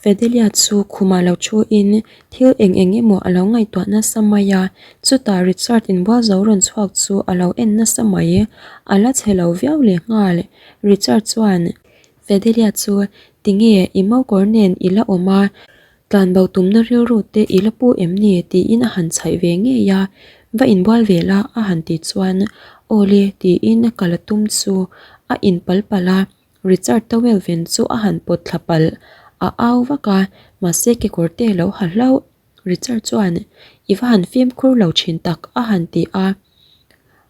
Fedelia chu khumah lo thu in thil eng eng emaw a lo ngaihtuah nasa mai a, chutah Richard inbual zo rawn chhuak chu a lo en nasa mai. A la chhe lo viau leh nghal. Richard chuan Fedelia chu tinge i mokawr nen i la awm a, tlanbo tumna rilru te i la pu em ni tiin a han chhaih ve ngei a, va inbual ve la a han tih chuan awle tiin ka la tum chu a inpal palh a. Richard towel ven chu a han pawt thla palh, a au vak a, mahse kekawr te lo ha hlauh. Richard chuan, I va han fimkhur lo thin tak a han ti a.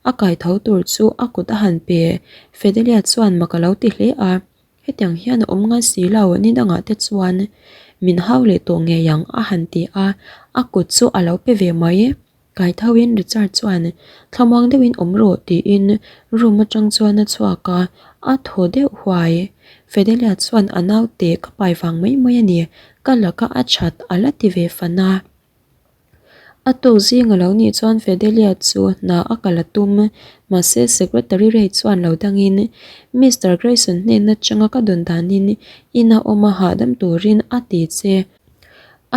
A kai tho tur chu a kut a han pe. Fedelia chuan mak a lo ti hle a, Hetiang hian a awm ngai si lo, ni dangah te chuan min hau leh tawh ngei ang a han ti a, a kut chu a lo pe ve mai. Kaithoin Richard chuan thlamuang deuhin awm rawh tiin room atang chuan a chhuak a, a thaw deuh huai. Fedelia chuan a naute ka pai vang mai mai a ni, ka laka a that a la ti ve fan a. A tawk zing a lo nih chuan Fedelia chu hna a kal a tum, mahse Secretary Ray chuan lo dangin Mister Grayson hnenna changa ka dawn danin ina awm a hahdam turin a ti che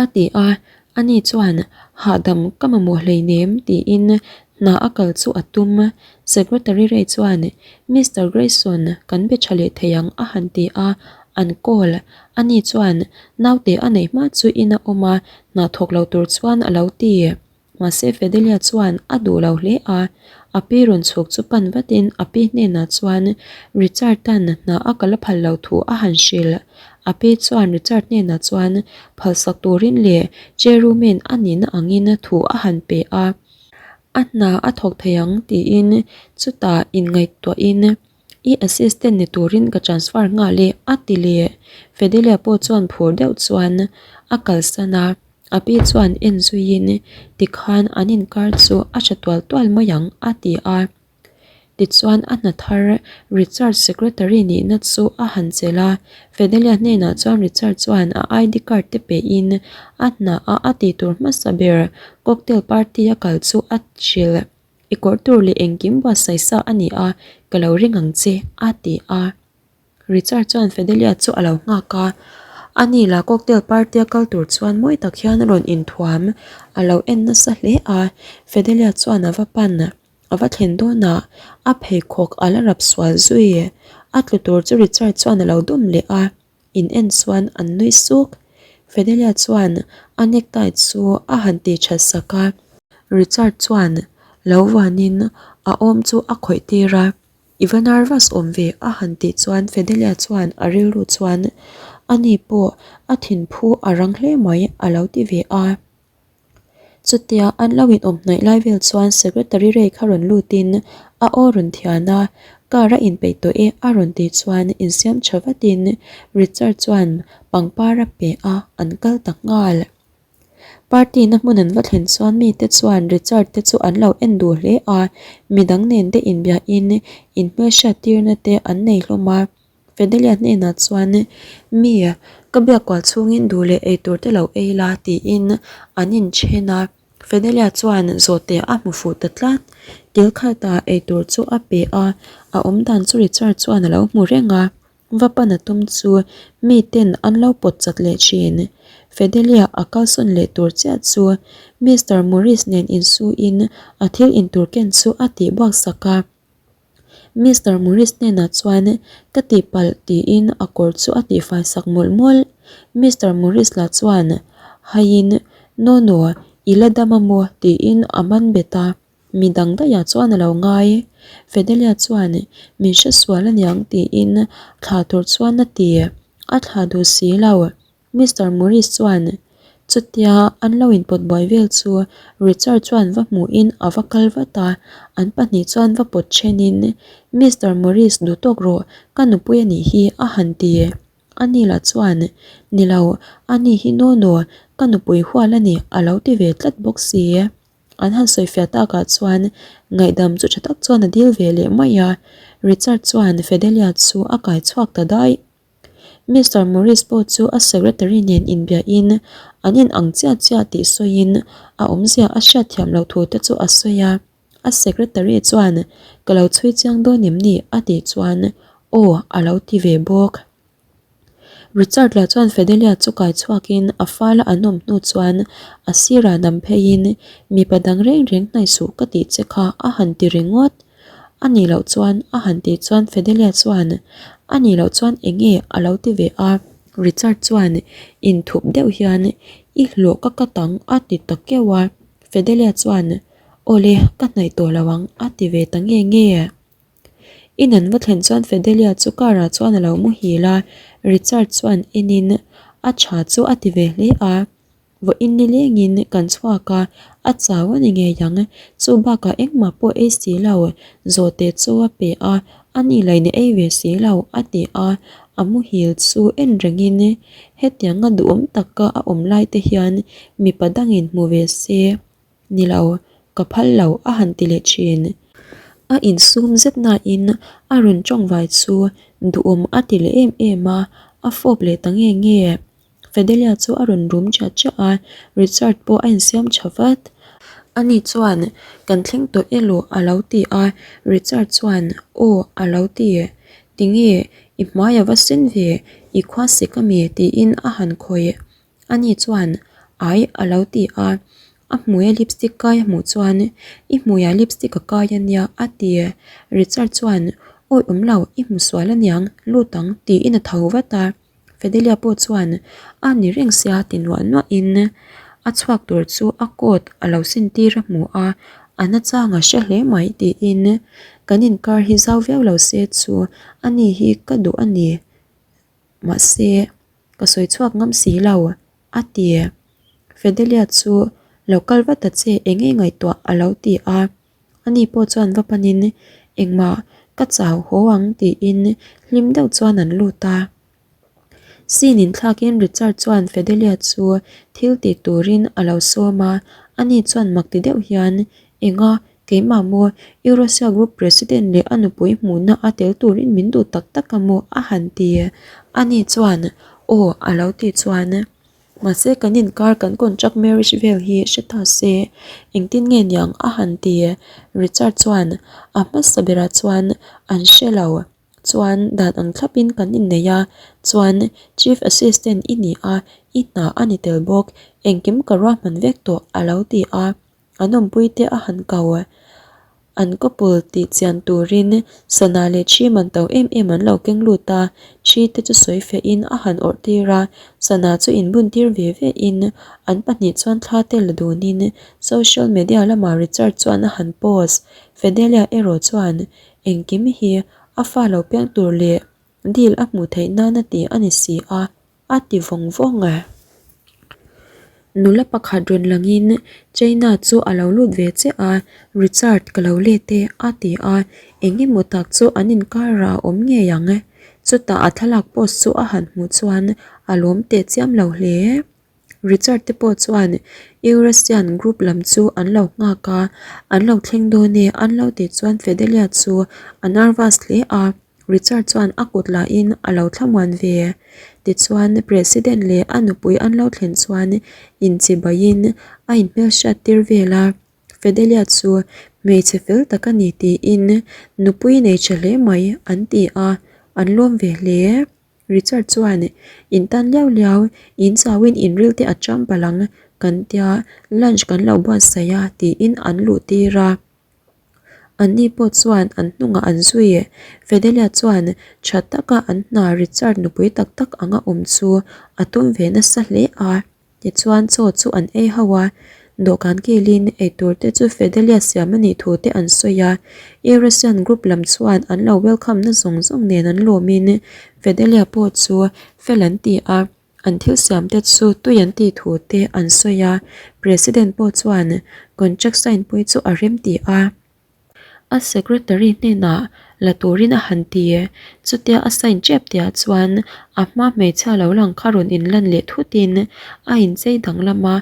a ti a, Ani chuan, Hahdam ka mamawh hleinem tiin hna a kal chu a tum. Secretary Ray chuan, Mister Grayson, kan be tha leh thei ang a han ti a, an call. Ani chuan, Naute a neih hma chu in a awm a, hna thawk lo tur chuan a lo ti. Mahse Fedelia chuan a duh lo hle a, a pi rawn chhuk chu pan vatin a pi hnenah chuan Richard-a'n hna a kal a phal lo thu a han hrilh. A pi chuan Richard hnenah chuan phalsak turin leh Cherumen a nihna angin thu a han pe a, a hna a thawk thei ang tiin chutah inngaihtuahin I assistant ni turin ka transfer nghal e a ti leh. Fedelia pawh chuan phur deuh chuan a kalsan a, a pi chuan en zuiin tikhan an inkar chu a tha tual tual mai ang a ti a. Tichuan a hna thar Richard secretary nihna chu a han chelh a, Fedelia hnenah chuan Richard chuan a ID card te pehin a hna a a tih tur hmasa ber cocktail party a kal chu a hrilh. I kawr tur leh engkim buatsaih sa a ni a, ka lo ring ang che a ti a. Richard chuan Fedelia chu a lo nghak a, ani la cocktail party a kal tur chuan mawi tak hian a rawn inthuam a lo en nasa hle a, Fedelia chuan a va pan. A va thlen dawnah a pheikhawk a la rap sual zui. A tlu tur chu Richard chuan a lo dawm leh a, in en chuan an nui suk. Fedelia chuan a necktie chu a han ti that sak a. Richard chuan lo vanin a awm chu a khawih tir a, I va nervous awm ve a han tih chuan Fedelia chuan a rilru chuan ani pawh a thinphu a rang hle mai a lo ti ve a. Chutia an lo inawm hnaih lai vel chuan Secretary Ray kha rawn lutin a aw rawn thian a, car a inpeih tawh e a rawn tih chuan insiam tha vatin Richard chuan pangpar a pe a, an kal ta nghal. Party na hmun an va thlen chuan mite chuan Richard te chu an lo en duh hle a, midang nen te inbiahin inhmelhriat tirna te an nei hlawm a. Fedelia hnenah chuan, Mi, ka biak kual chhungin duh leh ei tur te lo ei la, tiin an inthen a. Fedelia chuan zawhte a hmu fuh ta tlat. Kil khatah ei tur chu a pe a, a awmdan chu Richard chuan a lo hmu reng a. Va pan a tum chu miten an lo pawt chat leh thin. Fedelia a kalsawn leh tur chiah chu Mister Morris nen insuin a thil intur ken chu a tih buak sak a. Mister Morris hnenah chuan ka tihpalh tiin a kawr chu a tihfai sak mawlh mawlh. Mister Morris lah chuan haiin No no, i la dam a maw tiin a man bet a, mi dang daihah chuan a lo ngai. Fedelia chuan min hre sual aniang tiin thlah tur chuan a ti, a thlah duh si lo. Mister Morris chuan chutia an lo inpawt buai vel chu Richard chuan va hmuhin a va kal vat a, an pahnih chuan va pawt thenin Mister Morris duh tawk rawh ka nupui a nih hi a han ti. Ani lah chuan ni lo ani hi no no ka nupui hual a ni a lo ti ve tlat bawk si. An han sawifiah takah chuan ngaihdam chu tha tak chuan a dil ve leh mai a, Richard chuan Fedelia chu a kai chhuak ta daih. Mister Morris pawh chu a secretary nen inbiahin an in ang chiah chiah tih sawiin a awmzia a hriatthiam loh thu te chu a sawi a. A secretary chuan ka lo chhui chiang dawn em ni a tih chuan aw a lo ti ve bawk. Richard lah chuan Fedelia chu kai chhuakin a fala an awm hnu chuan a sirah nam pheiin mipa dang reng reng hnaih suh ka tih che kha a han ti ringawt. A nih loh chuan a han tih chuan Fedelia chuan a nih loh chuan eng nge a lo ti ve a. Richard chuan inthup deuh hian i hlawh ka kat ang a ti ta keuh a. Fedelia chuan awle ka hnaih tawh lo ang a ti ve ta nge nge. In an va thlen chuan Fedelia chu car ah chuan a lo muhil a, Richard chuan enin a tha chu a ti ve hle a, vawiin nilengin kan chhuak a, a chau a ni ngei ang, chu bakah engmah pawh ei si lo, zawhte chu a pe a, a ni lain ei ve si lo a ti a, a muhil chu en rengin hetianga duhawm taka a awm lai te hian mipa dangin hmu ve se. Ni lo, ka phal lo a han ti leh thin. A insum zet nain a rawn tawngvai chu duhawm a ti leh em em a, a fawp leh ta nge nge. Fedelia chu a rawn rum chiah chiah a, Richard pawh a insiam tha vat. Ani chuan, Kan thleng tawh elaw a lo ti a, Richard chuan, Aw a lo ti. Tinge, i hmai a va sen ve, i khua sik ami tiin a han khawih. Ani chuan, Ai a lo ti a, a hmuia lipstick kai a hmuh chuan, I hmuiah lipstick a kai a nia a ti. Richard chuan, Awi awm lo, i hmu sual aniang, lut ang tiin a tho vat a. Fedelia pawh chuan, A ni reng sia ti nuah nuahin a chhuak tur chu a coat a lo sin tir a hmu a, a nachang a hre hle mai tiin, Kan inkar hi zau viau lo se chu ani hi ka duh a ni. Mahse, ka sawi chhuak ngam si lo, a ti. Fedelia chu lo kal vat ta che eng nge ngaihtuah a lo ti a. Ani pawh chuan va panin engmah ka chau haw ang tiin hlim deuh chuan an lut a. Scene inthlakin Richard chuan Fedelia chu thil ti turin a lo sawm a, ani chuan mak ti deuh hian enga Keimah maw, Eurasia Group President leh a nupui hmuhna a tel turin min duh tak tak a maw? a han ti. Ani chuan, Aw, a lo ti chuan. Mahse kan inkar kan contract marriage vel hi hre ta se, engtin nge niang? a han ti. Richard chuan, A hmasa berah chuan an hre lo. Chuan dan ang thlapin kan innei a, chuan Chief Assistant i ni a, i hna a ni tel bawk, engkim ka ruahman vek tawh, a lo ti a. An awmpuite a han kau a, an couple tih chian turin sana leh thi man to em em an lo keng lut a, thi te chu sawi fehin a han awrh tir a, sana chu inbun tir ve ve in an pahnih chuan thla te la dunin social media lamah Richard chuan a han post. Fedelia erawh chuan engkim hi a fa lo piang tur leh deal a hmuh theih nana tih a ni si a. A ti vawng vawng a. Nula pakhat rawn langin China chu a lo lut ve chiah a, Richard ka lo let e a ti a, eng emaw tak chu an inkarah a awm ngei ang. Chutah a thlalak post chu a han hmuh chuan a lawm teh chiam lo hle. Richard te pawh chuan Eurasian group lam chu an lo nghak a, an lo thleng dawn e an lo tih chuan Fedelia chu a nervous hle a. Richard chuan a kut lahin a lo thlamuan ve. Tichuan, President leh a nupui an lo thlen chuan inchibaiin a inhmelhriat tir vel a. Fedelia chu hmeichhe fel tak a ni tiin nupui nei tha hle mai an ti a, an lawm ve hle. Richard chuan, In tan liau liau, in chauhin in ril te a cham palh ang kan tia, lunch kan lo buatsaih a tiin an luh tir a. Anni pawh chuan an hnungah an zui. Fedelia chuan tha taka an hna Richard nupui tak tak anga awm chu a tum ve nasa hle a. Tichuan chaw chu an ei ho a, dawhkan kilin eitur te chu Fedelia siam a nih thu te an sawi a. Eurasian group lam chuan an lo welcome na zawng zawng nen an lawmin Fedelia pawh chu fel an ti a. An thil siam te chu tui an tih thu te an sawi a, President pawh chuan contract sign pui chu a rem ti a. A secretary hnenah la turin a han ti. Chutia a sign tep tihah chuan a hma hmeichhia lo lang kha rawn inlan leh thutin a inchei danglam a,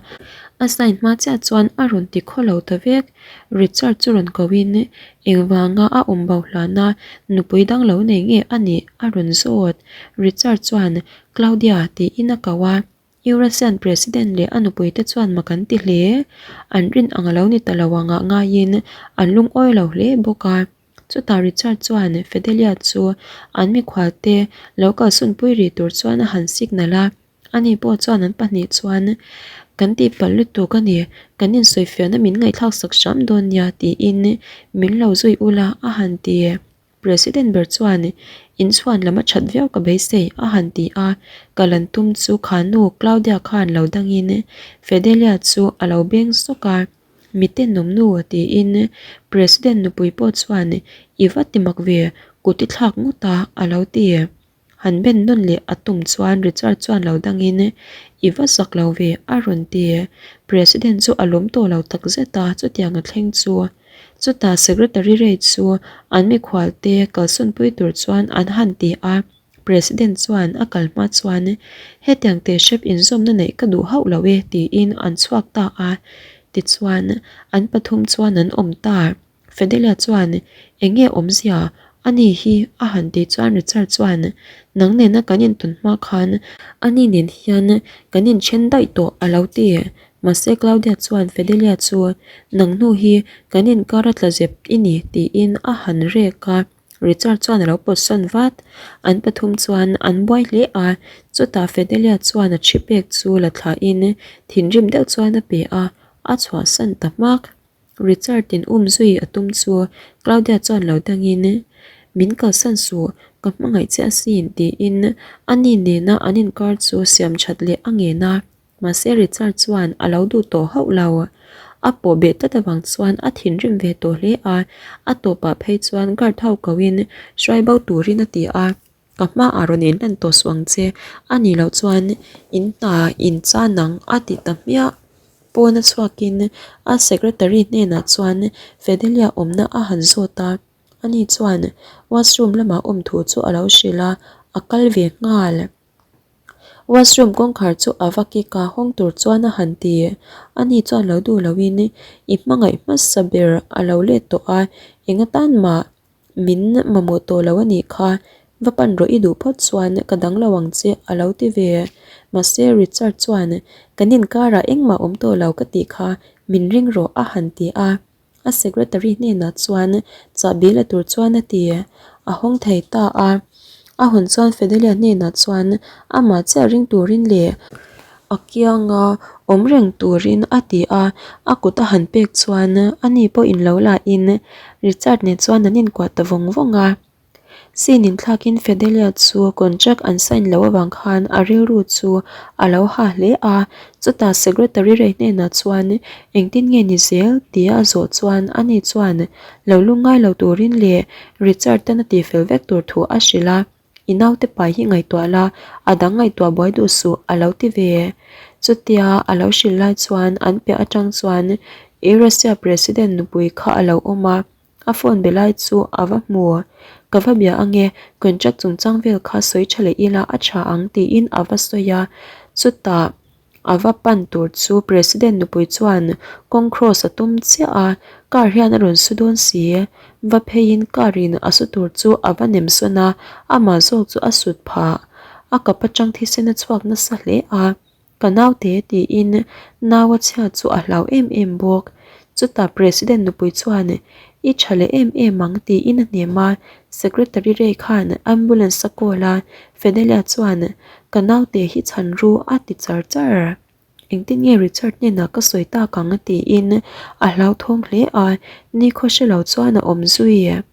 a sign hma chiah chuan a rawn ti khaw lo ta vek. Richard chu rawn kohin engvanga a awm bo hlana nupui dang lo nei nge a nih a rawn zawt. Richard chuan Claudia tiin a ko a, Eurasian President leh a nupuite chuan mak an ti hle. An rin ang a lo ni ta lo angah ngaiin an lungawi lo hle bawk a. Chutah Richard chuan Fedelia chu an mikhualte lo kalsawnpui rih tur chuan a han signal a. Ani pawh chuan an pahnih chuan, Kan tihpalh lutuk a ni, kan insawifiahna min ngaihthlak sak hram dawn nia tiin min lo zui ula a han ti. President ber chuan inchhuan lam a that viau ka beisei a han ti a, kal an tum chu kha nu Claudia khan lo dangin Fedelia chu a lo beng sawk a, Mi tenawm nu tiin President nupui pawh chuan I va ti mak ve, kut i thlak ngawt a a lo ti. Han ben nawn leh a tum chuan Richard chuan lo dangin, I va zak lo ve, a rawn ti. President chu a lawm tawh lo tak zet a, chutiang a thleng chu. Chutah Secretary Ray chu an mikhualte kalsawnpui tur chuan an han ti a, President chuan a kal hma chuan, Hetiang teh hrep inzawmna neih ka duh hauh lo e, tiin an chhuak ta a. Tichuan, an pathum chuan an awm ta. Fedelia chuan, Eng nge awmzia? Ani hi a han tih chuan Richard chuan, Nang nena kan intawn hma khan ani nen hian kan inthen daih tawh a lo ti. Mahse Claudia chuan Fedelia chu, Nang hnu hi kan inkar a tla zep i ni tiin a han rek a. Richard chuan a lo pawtsawn vat. An pathum chuan an buai hle a, chutah Fedelia chuan a thi pek chu la thlahin thinrim deuh chuan a pe a, a chhuahsan ta hmak. Richard in um zui a tum chu Claudia chuan lo dangin, Min kalsan suh, ka hmangaih che asin tiin ani nena an inkar chu siam that leh a ngen a. Mahse Richard chuan a lo duh tawh hauh lo. A pawh beh tlat avang chuan a thinrim ve tawh hle a, a tawpah phei chuan guard ho koin hruai bo turin a ti a. Ka hmaah rawn inlan tawh suh ang che, a nih loh chuan in hna in chan ang a ti ta hmiah. Pawn a chhuakin a secretary hnenah chuan Fedelia awmna a han zawt a, ani chuan washroom lamah awm thu chu a lo hrilh a, a kal ve nghal. Washroom kawngkhar chu a va kik a, hawng tur chuan a han ti. Ani chuan lo duh loin i hmangaih hmasa ber a lo let tawh a, eng atan mah Min mamawh tawh lo a nih kha, va pan rawh i duh phawt chuan ka dang lo ang che a lo ti ve. Mahse Richard chuan kan inkarah engmah awm tawh lo ka tih kha min ring rawh a han ti a. A secretary hnenah chuan chahbi la tur chuan a ti. A hawng thei ta a. A hawn chuan Fedelia hnenah chuan amah chiah ring turin leh a kianga awm reng turin a ti a, a kut a han pek chuan ani pawhin lo la in Richard nen chuan an inkuah ta vawng vawng a. Scene inthlakin Fedelia chu contract an sign loh avang khan a rilru chu a lo ha hle a, chutah secretary rei hnenah chuan engtin nge ni zel tia a zawh chuan ani chuan lo lungngai lo turin leh Richard tan a tifel vek tur thu a hrilh a. I naute pai hi ngaihtuah la, a dang ngaihtuah buai duh suh a lo ti ve. Chutia a lo hrilh lai chuan an piah atang chuan Eurasia President nupui kha a lo awm a, a phone be lai chu a va hmu. Ka va bia ange, contract chungchang vel kha sawi tha leh ila a tha ang tiin a va sawi a. Chutah. A va pan tur chu President nupui chuan kawng cross a tum chiah a, car hian a rawn su dawn si. Va pheiin car in a su tur chu a va nem sawn a, amah zawk chu a sut phah. A kap atang thisen a chhuak nasa hle a, Ka naute tiin nau a chhia chu a hlau em em bawk. Chutah President nupui chuan I tha leh em em ang tiin a hnem a, Secretary Ray khan ambulance a call a, Fedelia chuan Ka naute hi chhan ru a ti char char. Engtin nge Richard hnenah ka sawi tak ang tiin a hlauthawng hle a, nikhaw hre lo chuan a awm zui.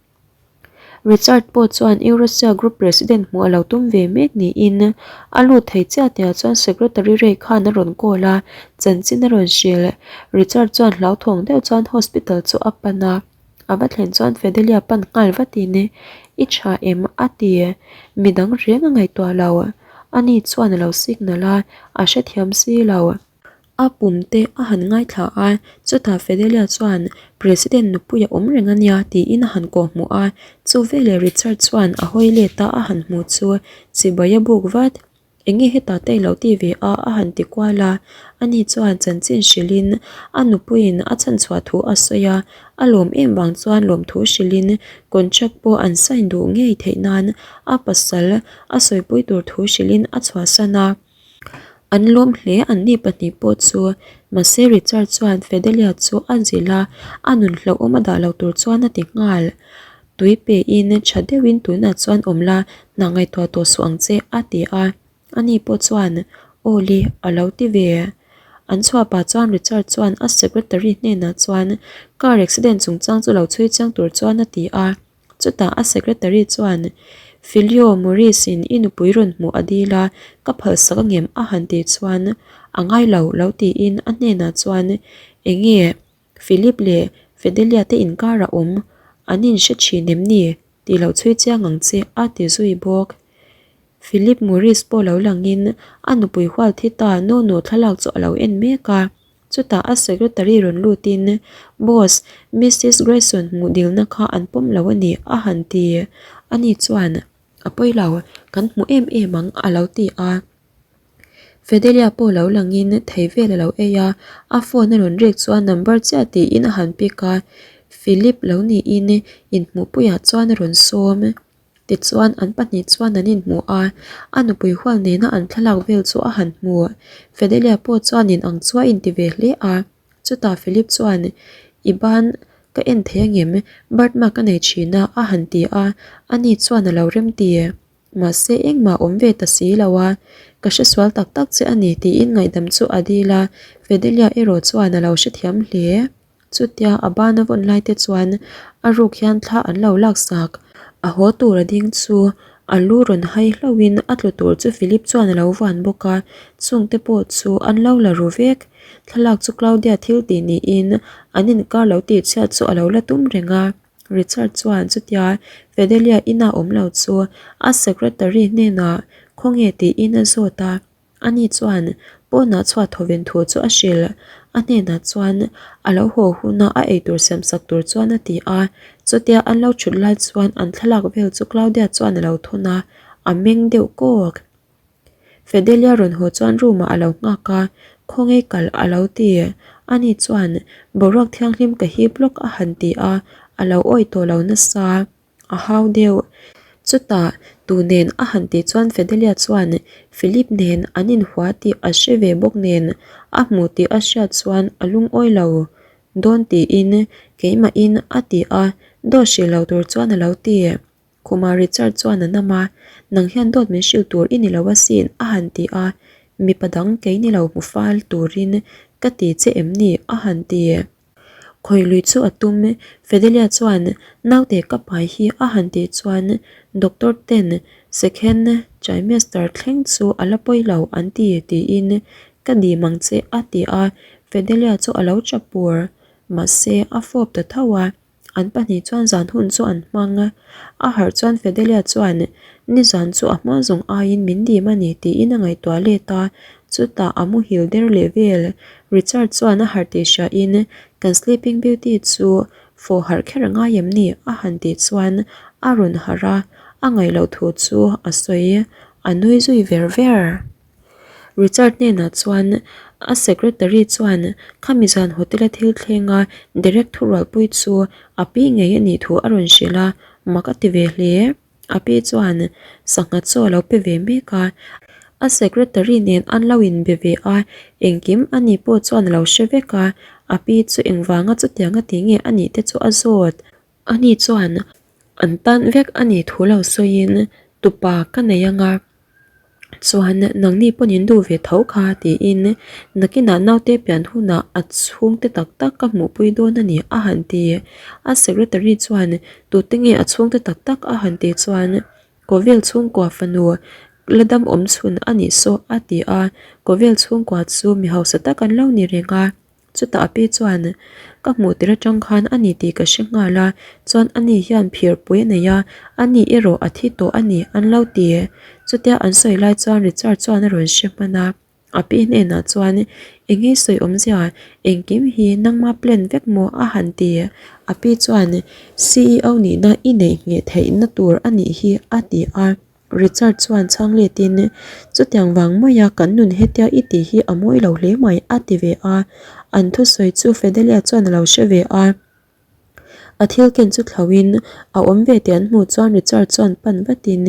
Richard pawh chuan Eurasia Group President hmuh a lo tum ve mek niin a lut thei chiah tihah chuan Secretary Ray khan a rawn call a, chanchin a rawn hrilh. Richard chuan hlauthawng deuh chuan hospital chu a pan a, a va thlen chuan Fedelia pan nghal vatin I tha em? a ti. Midang reng a ngaihtuah lo. Ani chuan a lo signal a, a hrethiam si lo. A pum te a han ngaithla a, chutah Fedelia chuan President nupui a awm reng a nia tiin a han kawhhmuh a, chu veleh Richard chuan a hawi let a a han hmuh chu chibai a buk vat. Enge hetah te ilo ti ve a a han ti kual a, ani chuan chanchin hrilhin a nupuiin a chhanchhuah thu a sawi a, a lawm em vang chuan lawmthu hrilhin contract pawh an sign duh ngei theih nan a pasal a sawipui tur thu hrilhin a chhuahsan a. An lawm hle an ni pahnih pawh chu mahse Richard chuan Fedelia chu a zilh a, a nun hlauhawm a dah lo tur chuan a ti nghal. Tui pe in tha deuhin tunah chuan awm la, hna ngaihtuah tawh suh ang che a ti a. Ani pawh chuan Aw le a lo ti ve. An chhuah pah chuan Richard chuan a secretary hnenah chuan car accident chungchang chu lo chhui chiang tur chuan a ti a. Chutah a secretary chuan Filio Morris in i nupui rawn hmuh a dil a, ka phalsak angem a han tih chuan a ngai lo lo tiin a hnenah chuan Enge Philip leh Fedelia te inkarah awm an inhre thin em ni tih lo chhui chiang ang che a ti zui bawk. Philip Morris pawh lo langin a nupui hual thi ta Nono thlalak chu a lo en mek a. Chutah a secretary rawn lutin Boss, Missus Grayson hmuh dilna kha an pawm lo a ni a han ti. Ani chuan, A pawi lo, kan hmu em em ang a lo ti a. Fedelia pawh lo langin thei vel a lo ei a, a phone a rawn rek chuan number chiah tiin a han pick a, Philip lo niin inhmuhpuiah chuan a rawn sawm. Tichuan an pahnih chuan an inhmu a, a nupui hual nena an thlalak vel chu a han hmu. Fedelia pawh chuan in ang chu a inti ve hle a, chutah Philip chuan, I ban ka en thei angem? Birthmark a nei thin a a han ti a, ani chuan a lo remti. Mahse engmah awm ve ta si lo a, ka hre sual tak tak che a ni tiin ngaihdam chu a dil a, Fedelia erawh chuan a lo hrethiam hle. Chutia a ban a vawn lai te chuan a ruk hian thla an lo laksak. A haw tur a ding chu a lu rawn hai hlauhin a tlu tur chu Philip chuan a lo vuan bawk a, chungte pawh chu an lo la ru vek. Thlalak chu Claudia thil tih niin an inkar lo tihchhiat chu a lo la tum reng a. Richard chuan chutia Fedelia ina awm lo chu a secretary hnenah khawnge tiin a zawt a, ani chuan pawnah chhuat thawven thu chu a hrilh. A hnenah chuan a lo haw huna a eitur siamsak tur chuan a ti a, chutia an lo thut lai chuan an thlalak vel chu Claudia chuan a lo thawn a, a meng deuh kawk. Fedelia rawn haw chuan room ah a lo nghak a, khawnge kal a lo ti. Ani chuan boruak thianghlim ka hip lawk a han ti a, a lo awih tawh lo nasa, a hau deuh. Chutah tu nen a han tih chuan Fedelia chuan Philip nen an inhua tih a hre ve bawk nen a hmuh tih a hriat chuan a lungawi lo dawn tiin keimahin a ti a, dawt hrilh lo tur chuan a lo ti. Khumah Richard chuan a nam a, Nang hian dawt min hrilh tur i ni lo asin a han ti a, Mipa dang kei ni lo hmu fal turin ka ti che em ni? a han ti. Khawih lui chu a tum, Fedelia chuan naute ka pai hi a han tih chuan doctor ten second trimester thleng chu a la pawi lo an ti tiin ka dim ang che a ti a, Fedelia chu a lo chap pur, mahse a fawp ta tho a. An pahnih chuan zan hun chu an hmang a, a harh chuan Fedelia chuan nizan chu a hma zawng aiin min dim a ni tiin a ngaihtuah let a, chutah a muhil der leh vel. Richard chuan a harh tih hriain kan Sleeping Beauty chu fawh harh kher a ngai em ni? a han tih chuan a rawn harh a, a ngaih loh thu chu a sawi, a nui zui ver ver. Richard hnenah chuan a secretary chuan khami zan hotel a thil thleng a Derek thurualpui chu a pi ngei a nih thu a rawn hrilh a, mak a ti ve hle. A pi chuan sangha chaw a lo pe ve mek a, a secretary nen an lo inbe ve a, engkim a ni pawh chuan a lo hre vek a, a pi chu engvanga chutiang a ti nge a nih te chu a zawt. Ani chuan an tan vek a nih thu lo sawiin tupa ka nei anga chuan nangni pawn in duh ve tho kha tiin nakinah naute pian hunah a chhungte tak tak ka hmuhpui dawn a ni a han ti. A secretary chuan tute nge a chhungte tak tak a han tih chuan Kawvel chhungkua fanu la dam awm chhun a nih saw a ti a, Kawvel chhungkua chu mi hausa tak an lo ni reng a. Chutah a pi chuan, Ka hmuh tir atang khan a ni tih ka hre nghal a, chuan ani hian phirpui a nei a, ani erawh a thi tawh a ni an lo ti. Chutia an sawi lai chuan Richard chuan a rawn hre hman a, a pi hnenah chuan, Eng nge sawi awmzia, engkim hi nangma plan vek maw a han ti. A pi chuan, CEO nihna i neih ngheh theihna tur a nih hi a ti a. Richard chuan chhang letin, Chutiang vang maia kan nun hetia i tih hi a mawi lo hle mai, a ti ve a. An thusawi chu Fedelia chuan a lo hre ve a. A thil ken chu thlauhin a awm ve tih an hmuh chuan Richard chuan pan vatin,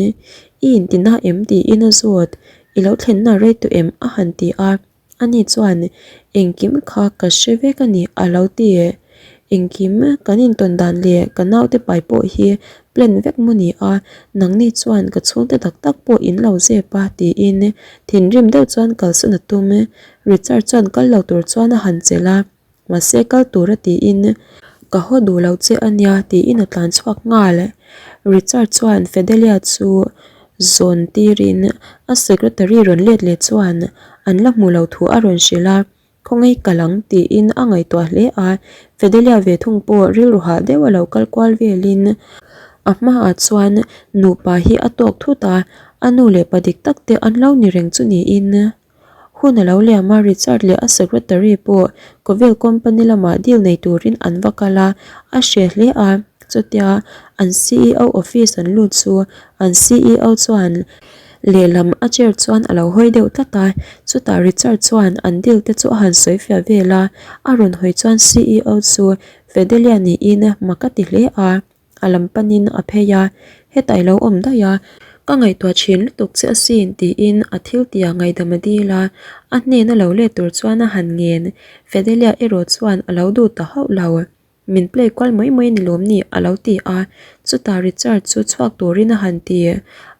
I intina em? tiin a zawt. I lo thlenna rei tawh em? a han ti a. Ani chuan, Engkim kha ka hre vek a ni, a lo ti. Engkim kan intawn dan leh ka naute pai pawh hi plan vek maw ni a, nangni chuan ka chhungte tak tak pawh in lo zep a tiin thinrim deuh chuan kalsawn a tum. Richard chuan kal lo tur chuan a han chelh a, mahse kal tur a tiin ka haw duh lo che a nia tiin a tlan chhuak nghal. Richard chuan Fedelia chu zawn tirin a secretary rawn let leh chuan an la hmu lo thu a rawn hrilh a. Khawngaih kal ang tiin a ngaihtuah hle a, Fedelia ve thung pawh rilru hah deuh a lo kal kual velin a hmaah chuan nupa hi a tawk thut a, a nu leh pa dik tak te an lo ni reng chu niin hun a lo liam a, Richard leh a secretary pawh Coville company lamah deal nei turin an va kal a, a hreh hle a, chutia an ceo office an lut chu an ceo chuan Lehlam a chair chuan a lo hawi deuh tlat a, chutah Richard chuan an deal te chu a han sawi fiah vel a, a rawn hawi chuan ceo chu Fedelia niin mak a ti hle a, a lam panin a phei a, hetah i lo awm daih a, ka ngaihtuah thin lutuk che asin tiin a thil tih ah ngaihdam a dil a, a hnena lo let tur chuan a han ngen, Fedelia erawh chuan a lo duh ta hauh lo. Min play kual mai mai ni lawm ni a lo ti a, chutah Richard chu chhuak turin a han ti.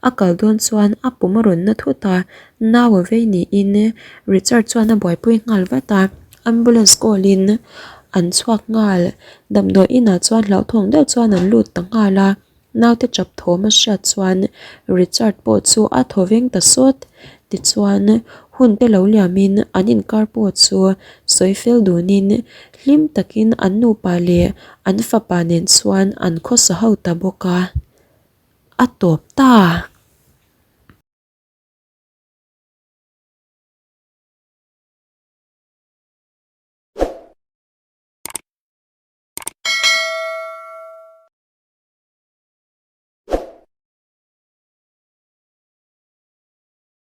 A kal dawn chuan a pum a rawn na thut a, nau a vei niin Richard chuan a buaipui nghal vat a, ambulance call in an chhuak nghal. Damdawi inah chuan hlauhthawng deuh chuan an lut ta nghal a. Naute chap thawm a hriat chuan Richard pawh chu a thaw veng ta sawt. Tichuan, hun te lo liamin an inkar pawh chu sawi fel dunin hlim takin an nupa leh an fapa nen chuan an khawsa ho ta bawk a. A tawp ta!